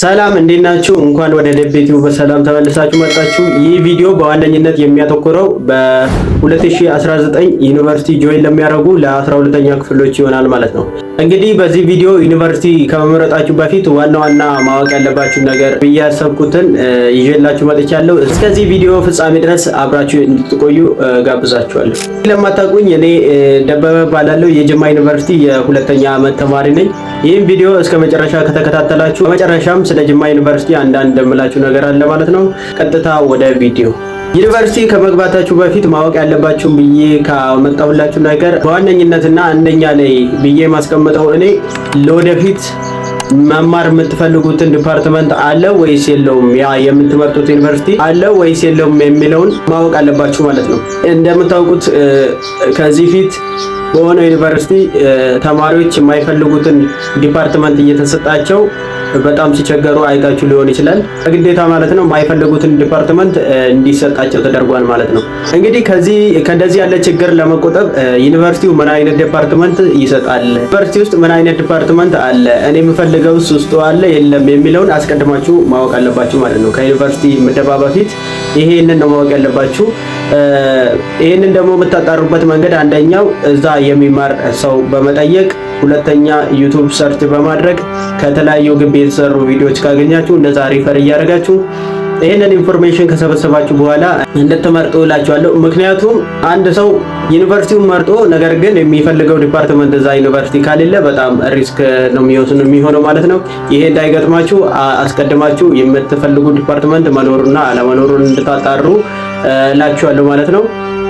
ሰላም፣ እንዴት ናችሁ? እንኳን ወደ ደቤ ቲዩብ በሰላም ተመልሳችሁ መጣችሁ። ይህ ቪዲዮ በዋነኝነት የሚያተኩረው በ2019 ዩኒቨርሲቲ join ለሚያደርጉ ለ12ኛ ክፍሎች ይሆናል ማለት ነው። እንግዲህ በዚህ ቪዲዮ ዩኒቨርሲቲ ከመምረጣችሁ በፊት ዋና ዋና ማወቅ ያለባችሁ ነገር ብዬ ያሰብኩትን ይዤላችሁ መጥቻለሁ። እስከዚህ ቪዲዮ ፍጻሜ ድረስ አብራችሁ እንድትቆዩ ጋብዛችኋለሁ። ለማታውቁኝ እኔ ደበበ እባላለሁ። የጅማ ዩኒቨርሲቲ የሁለተኛ ዓመት ተማሪ ነኝ። ይህም ቪዲዮ እስከ መጨረሻ ከተከታተላችሁ በመጨረሻም ስለ ጅማ ዩኒቨርሲቲ አንዳንድ የምላችሁ ነገር አለ ማለት ነው። ቀጥታ ወደ ቪዲዮ። ዩኒቨርሲቲ ከመግባታችሁ በፊት ማወቅ ያለባችሁን ብዬ ካመጣሁላችሁ ነገር በዋነኝነትና አንደኛ ላይ ብዬ ማስቀምጠው እኔ ለወደፊት መማር የምትፈልጉትን department አለ ወይስ የለውም፣ ያ የምትመርጡት ዩኒቨርሲቲ አለ ወይስ የለውም የሚለውን ማወቅ አለባችሁ ማለት ነው። እንደምታውቁት ከዚህ ፊት በሆነ ዩኒቨርሲቲ ተማሪዎች የማይፈልጉትን department እየተሰጣቸው በጣም ሲቸገሩ አይታችሁ ሊሆን ይችላል። በግዴታ ማለት ነው የማይፈልጉትን department እንዲሰጣቸው ተደርጓል ማለት ነው። እንግዲህ ከዚህ ከእንደዚህ ያለ ችግር ለመቆጠብ ዩኒቨርሲቲው ምን አይነት department ይሰጣል፣ ዩኒቨርሲቲ ውስጥ ምን አይነት department አለ፣ እኔ የምፈልገው ውስጡ አለ የለም የሚለውን አስቀድማችሁ ማወቅ አለባችሁ ማለት ነው። ከዩኒቨርሲቲ ምደባ በፊት ይሄንን ነው ማወቅ ያለባችሁ። ይሄንን ደግሞ የምታጣሩበት መንገድ አንደኛው እዛ የሚማር ሰው በመጠየቅ፣ ሁለተኛ YouTube search በማድረግ ከተለያዩ ግቢ የተሰሩ ቪዲዮዎች ካገኛችሁ እነዛ refer እያደረጋችሁ ይህንን information ከሰበሰባችሁ በኋላ እንድትመርጡ እላችኋለሁ። ምክንያቱም አንድ ሰው ዩኒቨርሲቲውን መርጦ ነገር ግን የሚፈልገው department እዛ ዩኒቨርሲቲ ከሌለ በጣም risk ነው የሚሆነው ማለት ነው። ይሄ እንዳይገጥማችሁ አስቀድማችሁ የምትፈልጉ department መኖሩና አለመኖሩን እንድታጣሩ እላችኋለሁ ማለት ነው።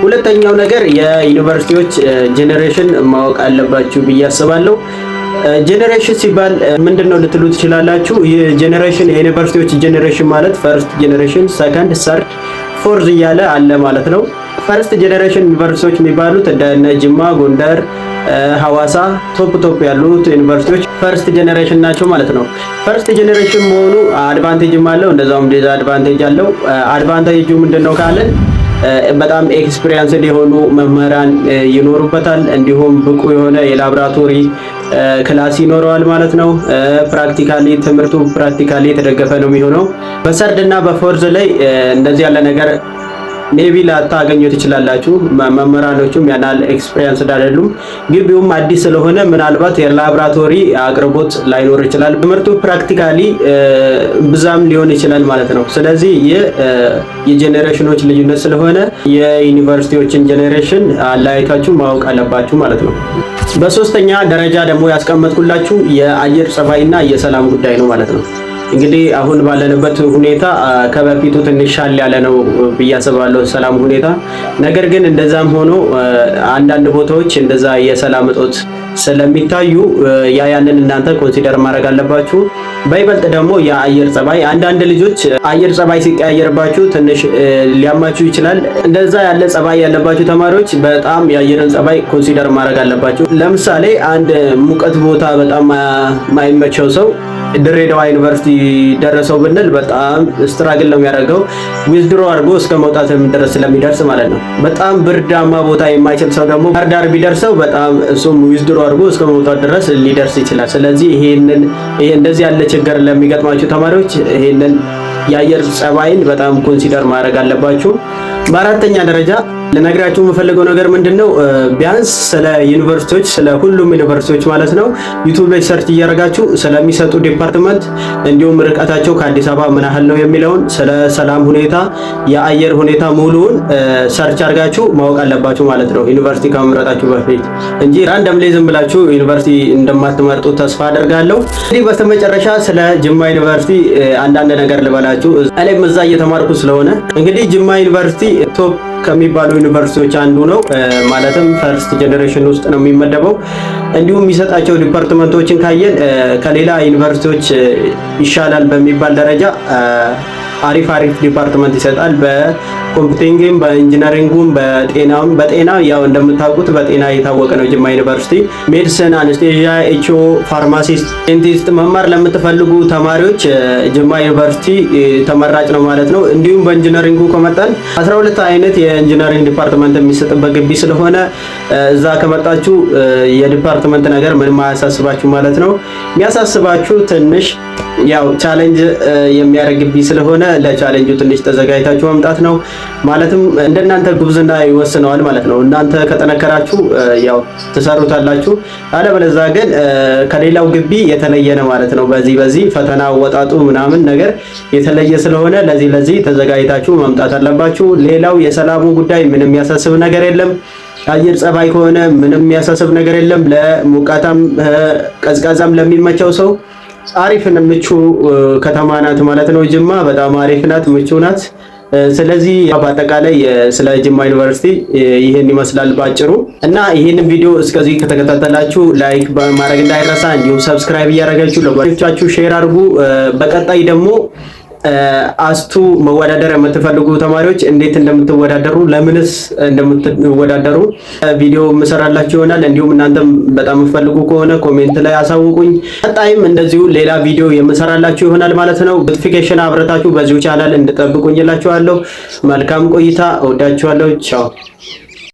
ሁለተኛው ነገር የዩኒቨርሲቲዎች generation ማወቅ አለባችሁ ብዬ አስባለሁ። Generation ሲባል ምንድን ነው ልትሉ ትችላላችሁ። Generation የዩኒቨርሲቲዎች generation ማለት first generation፣ second፣ third፣ fourth እያለ አለ ማለት ነው። First generation ዩኒቨርሲቲዎች የሚባሉት እንደነ ጅማ፣ ጎንደር፣ ሐዋሳ top top ያሉት ዩኒቨርሲቲዎች first generation ናቸው ማለት ነው። First generation መሆኑ advantage ም አለው፣ እንደዛውም disadvantage አለው። Advantage ኡ ምንድነው ካለን በጣም experienced የሆኑ መምህራን ይኖሩበታል። እንዲሁም ብቁ የሆነ የላብራቶሪ class ይኖረዋል ማለት ነው። Practically ትምህርቱ practically የተደገፈ ነው የሚሆነው። በ third እና በ fourth ላይ እንደዚህ ያለ ነገር maybe ላታገኙ ትችላላችሁ። መምህራኖቹም ያን ያህል experienced አይደሉም። ግቢውም አዲስ ስለሆነ ምናልባት የላብራቶሪ አቅርቦት ላይኖር ይችላል። ትምህርቱ practically ብዙም ላይሆን ይችላል ማለት ነው። ስለዚህ ይህ የ generation ኖች ልዩነት ስለሆነ የዩኒቨርሲቲዎችን generation አለያይታችሁ ማወቅ አለባችሁ ማለት ነው። በሶስተኛ ደረጃ ደግሞ ያስቀመጥኩላችሁ የአየር ጸባይና የሰላም ጉዳይ ነው ማለት ነው። እንግዲህ አሁን ባለንበት ሁኔታ ከበፊቱ ትንሽ ሻል ያለ ነው ብዬ አስባለሁ፣ ሰላም ሁኔታ። ነገር ግን እንደዛም ሆኖ አንዳንድ ቦታዎች እንደዛ የሰላም እጦት ስለሚታዩ ያንን እናንተ consider ማድረግ አለባችሁ። በይበልጥ ደግሞ የአየር ጸባይ፣ አንዳንድ ልጆች አየር ጸባይ ሲቀያየርባችሁ ትንሽ ሊያማችሁ ይችላል። እንደዛ ያለ ጸባይ ያለባችሁ ተማሪዎች በጣም የአየርን ጸባይ consider ማድረግ አለባችሁ። ለምሳሌ አንድ ሙቀት ቦታ በጣም ማይመቸው ሰው ድሬዳዋ ዩኒቨርሲቲ ደረሰው ብንል በጣም struggle ነው የሚያደርገው። Withdraw አድርጎ እስከ መውጣት ድረስ ስለሚደርስ ማለት ነው። በጣም ብርዳማ ቦታ የማይችል ሰው ደግሞ ባህር ዳር ቢደርሰው በጣም እሱም withdraw አድርጎ እስከ መውጣት ድረስ ሊደርስ ይችላል። ስለዚህ ይሄንን ይሄ እንደዚህ ያለ ችግር ለሚገጥማችሁ ተማሪዎች ይሄንን የአየር ጸባይን በጣም consider ማድረግ አለባችሁ። በአራተኛ ደረጃ ልነግራችሁ የምፈልገው ነገር ምንድነው? ቢያንስ ስለ ዩኒቨርሲቲዎች፣ ስለ ሁሉም ዩኒቨርሲቲዎች ማለት ነው፣ YouTube ላይ search እያደረጋችሁ ስለሚሰጡ department እንዲሁም ርቀታቸው ከአዲስ አበባ ምን ያህል ነው የሚለውን፣ ስለ ሰላም ሁኔታ፣ የአየር ሁኔታ ሙሉውን search አድርጋችሁ ማወቅ አለባችሁ ማለት ነው፣ ዩኒቨርሲቲ ከመምረጣችሁ በፊት እንጂ randomly ዝም ብላችሁ ዩኒቨርሲቲ እንደማትመርጡ ተስፋ አደርጋለሁ። እንግዲህ በስተመጨረሻ ስለ ጅማ ዩኒቨርሲቲ አንዳንድ ነገር ልበላችሁ። እኔም እዛ እየተማርኩ ስለሆነ እንግዲህ ጅማ ዩኒቨርሲቲ top ከሚባሉ ዩኒቨርሲቲዎች አንዱ ነው። ማለትም first generation ውስጥ ነው የሚመደበው። እንዲሁም የሚሰጣቸው department ኦችን ካየን ከሌላ ዩኒቨርሲቲዎች ይሻላል በሚባል ደረጃ አሪፍ አሪፍ department ይሰጣል። በ computing ም፣ በ engineering ኡም፣ በጤናም። በጤና ያው እንደምታውቁት በጤና የታወቀ ነው ጅማ ዩኒቨርሲቲ። Medicine፣ anesthesia፣ HO፣ pharmacist፣ dentist መማር ለምትፈልጉ ተማሪዎች ጅማ ዩኒቨርሲቲ ተመራጭ ነው ማለት ነው። እንዲሁም በ engineering ኡ ከመጣን 12 አይነት የ engineering department የሚሰጥበት ግቢ ስለሆነ እዛ ከመጣችሁ የ department ነገር ምንም አያሳስባችሁ ማለት ነው። የሚያሳስባችሁ ትንሽ ያው challenge የሚያደርግ ግቢ ስለሆነ ለ challenge ኡ ትንሽ ተዘጋጅታችሁ መምጣት ነው። ማለትም እንደናንተ ጉብዝና ይወስነዋል ማለት ነው። እናንተ ከጠነከራችሁ ያው ትሰሩታላችሁ፣ አለበለዚያ ግን ከሌላው ግቢ የተለየ ነው ማለት ነው። በዚህ ፈተና አወጣጡ ምናምን ነገር የተለየ ስለሆነ ለዚህ ለዚህ ተዘጋጅታችሁ መምጣት አለባችሁ። ሌላው የሰላሙ ጉዳይ ምንም የሚያሳስብ ነገር የለም። አየር ጸባይ ከሆነ ምንም የሚያሳስብ ነገር የለም። ለሙቀታም ቀዝቃዛም ለሚመቸው ሰው አሪፍ ምቹ ከተማ ናት ማለት ነው። ጅማ በጣም አሪፍ ናት፣ ምቹ ናት። ስለዚህ በአጠቃላይ ስለ ጅማ ዩኒቨርሲቲ ይህን ይመስላል ባጭሩ። እና ይህንን ቪዲዮ እስከዚህ ከተከታተላችሁ like በማድረግ እንዳይረሳ፣ እንዲሁም subscribe እያደረጋችሁ ለጓደኞቻችሁ share አድርጉ። በቀጣይ ደግሞ ASTU መወዳደር የምትፈልጉ ተማሪዎች እንዴት እንደምትወዳደሩ፣ ለምንስ እንደምትወዳደሩ ቪዲዮ የምሰራላችሁ ይሆናል። እንዲሁም እናንተም በጣም የምትፈልጉ ከሆነ comment ላይ አሳውቁኝ። ቀጣይም እንደዚሁ ሌላ ቪዲዮ የምሰራላችሁ ይሆናል ማለት ነው። Notification አብረታችሁ በዚሁ ቻናል እንድጠብቁኝ እላችኋለሁ። መልካም ቆይታ። እወዳችኋለሁ። ቻው።